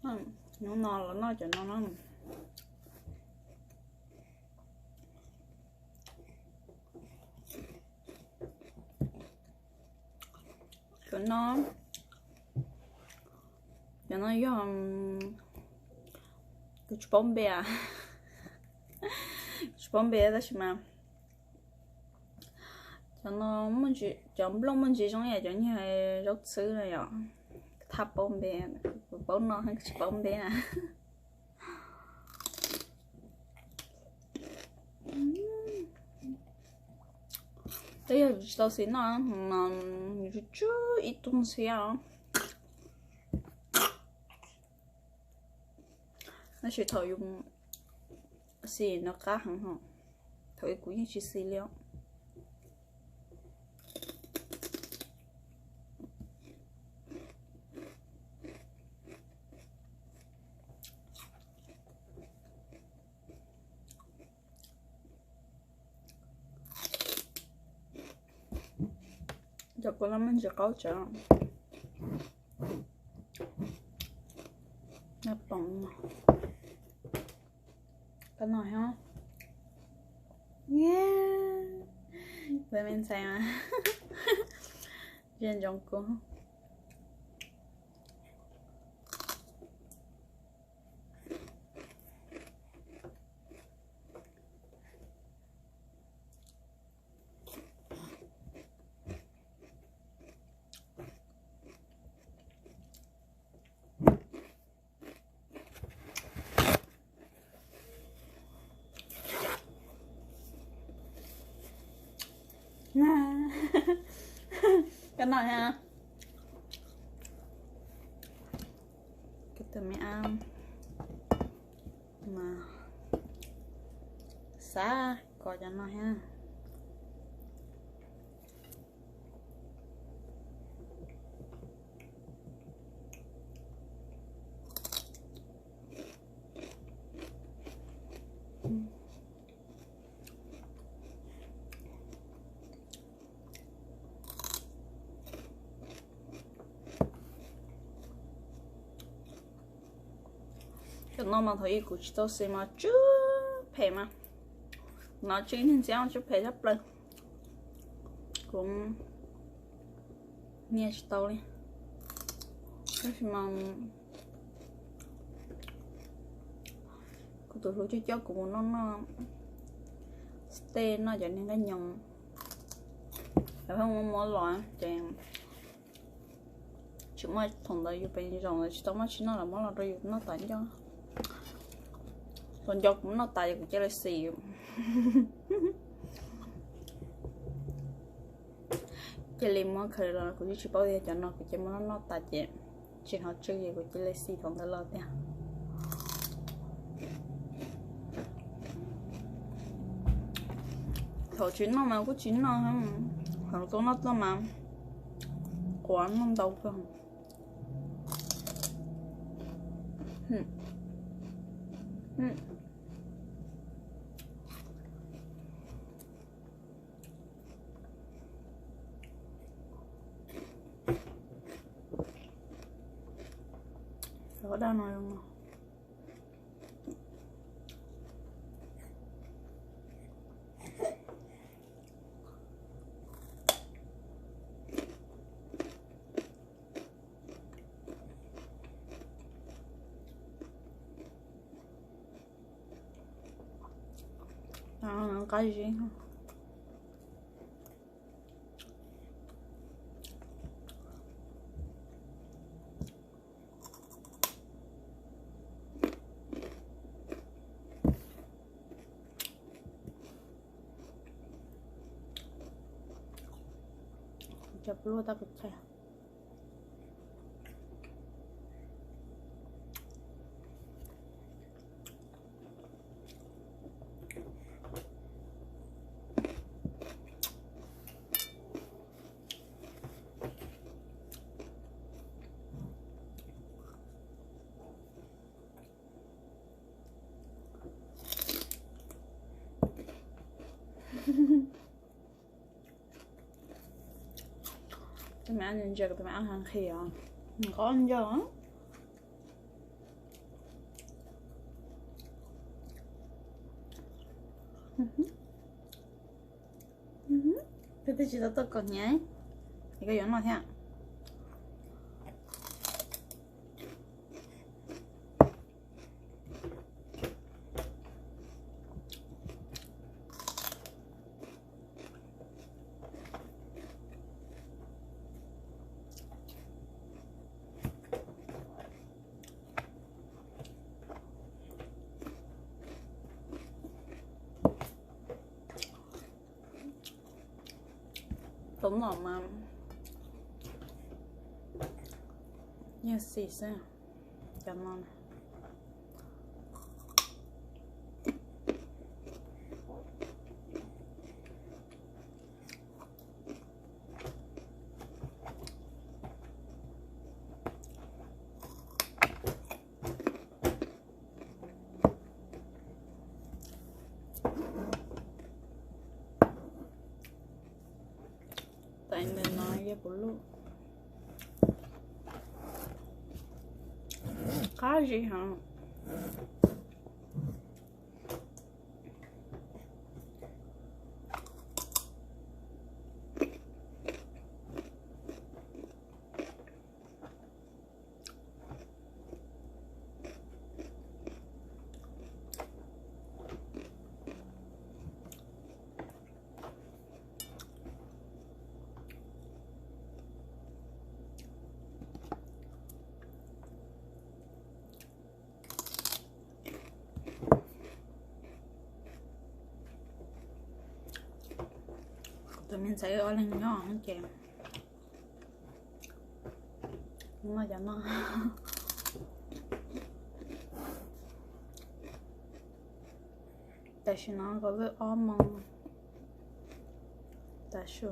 Hnub no los noj cov no no. Cov no, cov no yog, kuv tsis paub npe, tsis paub npe tab sis mas cov no, cov nplooj muaj ntsis zoo yam cov nyuag zaub txhwb no yom. Thaj paub npe, kuv paub noj, tsis paub npe na. Twb yog tsis tau xis noj, tsw tsw ib tug ntxhiab os. Tab sis thaum yus xis no qab heev os. Thaum ub kuv yeej tsis xis li os. Cov kua lab muaj ntsis qaub tsawv. Nyob poom, koj noj thiab. Lawv me ntxhais mas ntsia ntsoov kuv. Koj noj thiab. Koj tus me ab mas xav kom cov no thiab. Cov no mas thaum ub kuv tsis tau xis mas tsw phem mas, no tsw ib niag ntxhiab tsw phem tshaj plaws. Kuv nias tsis tau li. Tab sis mas kuv tus hlub coj coj kuv mus noj noj stej, noj cov niag nqaij nyoos, lawv pheej muab muab los ces tsis muaj, thaum ntawd yus pem zaum ntawd tsis tau muaj tshib noj, lawv muab los rau yus noj tas ncauj. Thaum nco kuv noj tas ces kuv cia li xis. Cia li muab khaws los kuv yeej tsis paub tias cov no kuv cia li muab noj noj tas ces tsis hnov tsw ces kuv cia li xis thaum ntawd los tiag. Thaum tsis noj mas kuj tsis noj, thaum tuaj noj tuaj mas quav noj ntau kawg. Cov daj no zoo no. Qab zib. Cov pluaj tab kuv txhais. Tus me ab ntsia, tus me ab nqhis os, nqos ntsia. Koj twb tsis tau tuaj kom hnyav, es koj yuav noj thiab. Tau noj mas nyiaj xis xwb. Cov no Tais ntawm no yog kuv lub, qab zib heev. Kuv tus me ntxhais wb ob leeg nyob ces noj cov no. Tam sim no kaum ob moos tav su.